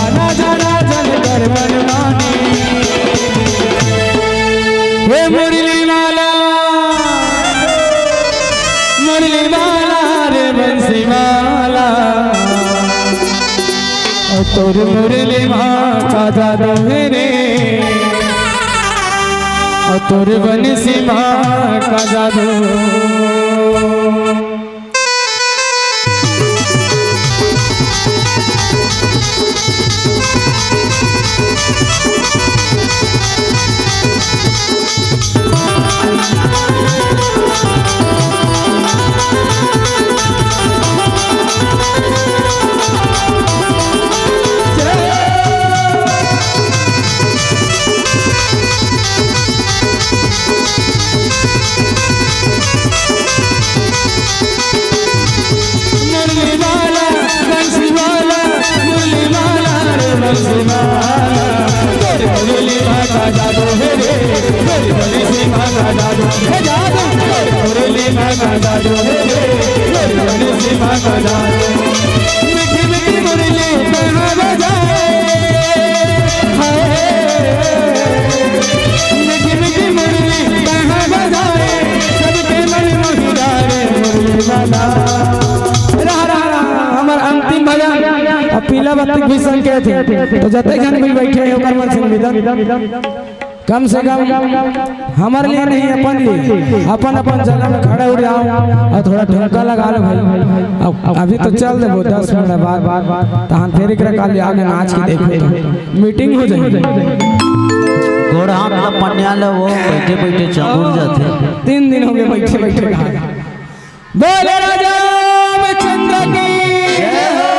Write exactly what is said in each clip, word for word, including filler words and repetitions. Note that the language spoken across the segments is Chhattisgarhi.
आना जाना जन कर मनमानी। हे मुरली माला, मुरली माला रे बंसी माला। ओ तोर मुरली मा का जादू हे रे, ओ तोर बंसी मा का जादू। मुरली माला, बंसी माला, मुरली माला रे बंसी माला। तोर मुरली मा का जादू हे रे, तोर बंसी मा का जादू हे जादू। तोर मुरली मा का जादू हे रे, तोर बंसी मा का जादू। मीठी मीठी मुरली कहाँ बजाए, हाय। मीठी मीठी मुरली कहाँ बजाए, सबके मन मोहि डारे मुरली वाला। रहा, रहा, रहा, हमर अंतिम भजन, अब पीला बत्ती के भी संकेत हे, तो जते जन भी बैठे हे, ओकर मन से निवेदन, कम से कम हमर लिए नहीं, अपन लिए, अपन अपन जगह में खड़े हो जाओ और थोड़ा ठुमका लगा लो भाई। अब अभी तो चल देबो दस मिनट बाद, तहन फेर एकरा काल आगे नाच के देखो तो मीटिंग हो जाही। गोड़ हाथ ला पनिया ले, वो बैठे बैठे चौंक जाथे। तीन दिन हो गए बैठे बैठे कहा। बोले राजा रामचंद्र की जय हो।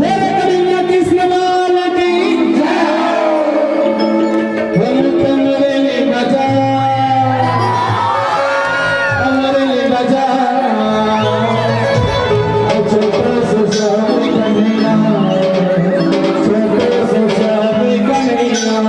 बोले कन्हैया कृष्ण लाल की जय। बोल कमरेली बाजा, कमरेली बाजा। छोटा सा श्याम कन्हैया, छोटा सा श्याम कन्हैया।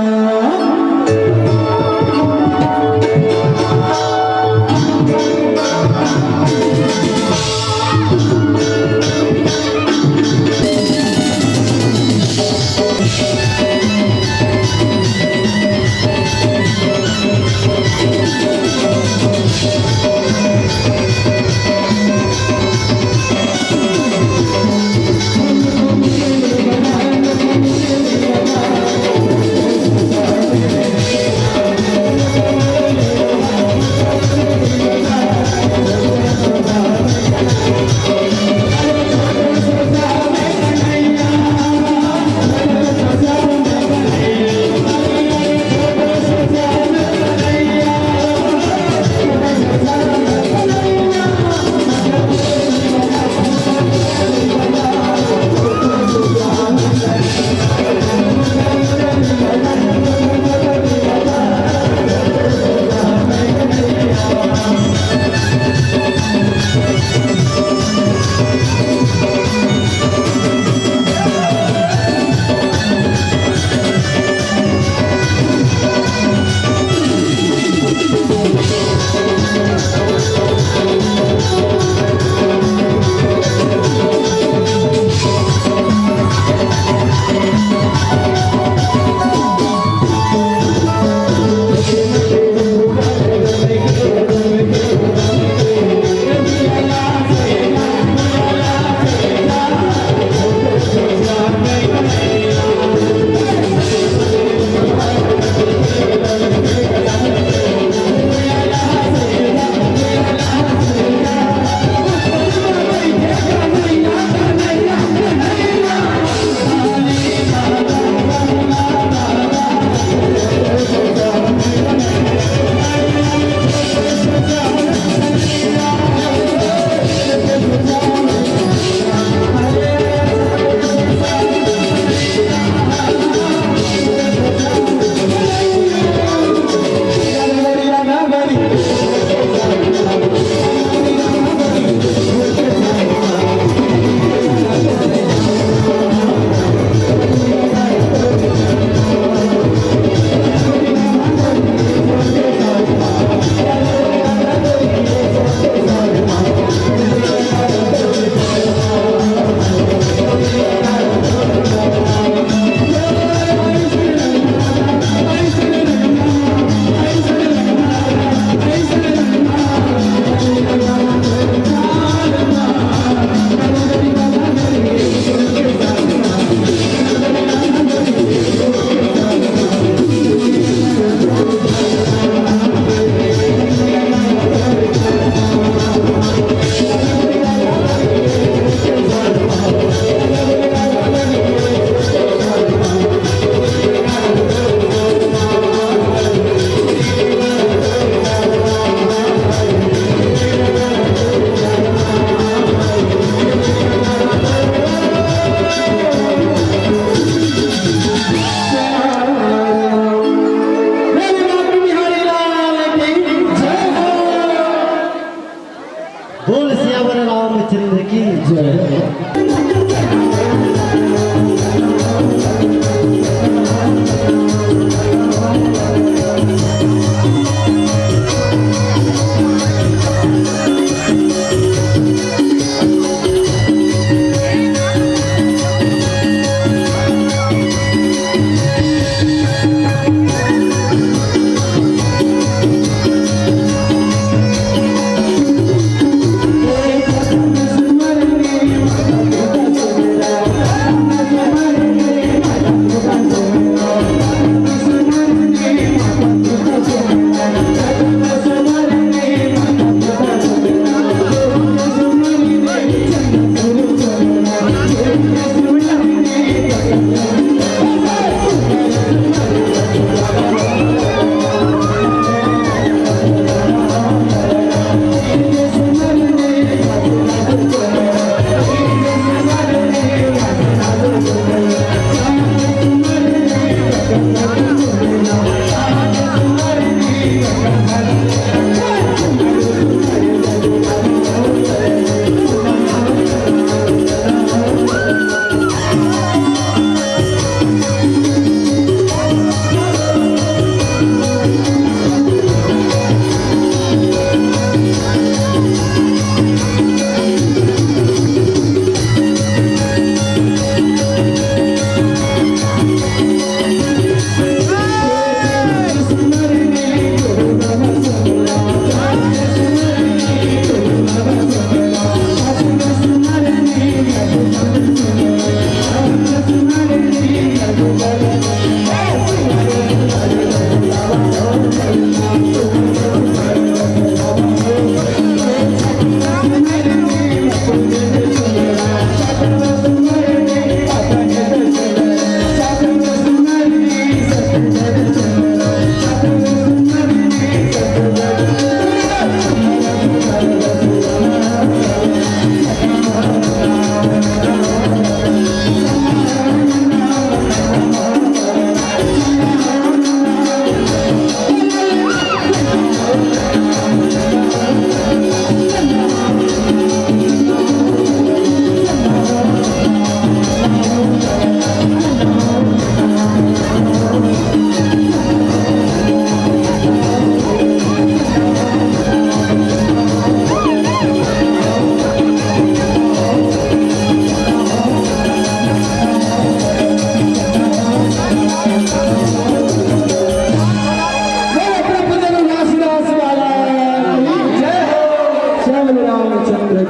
बोल सियावर रामचंद्र की जय।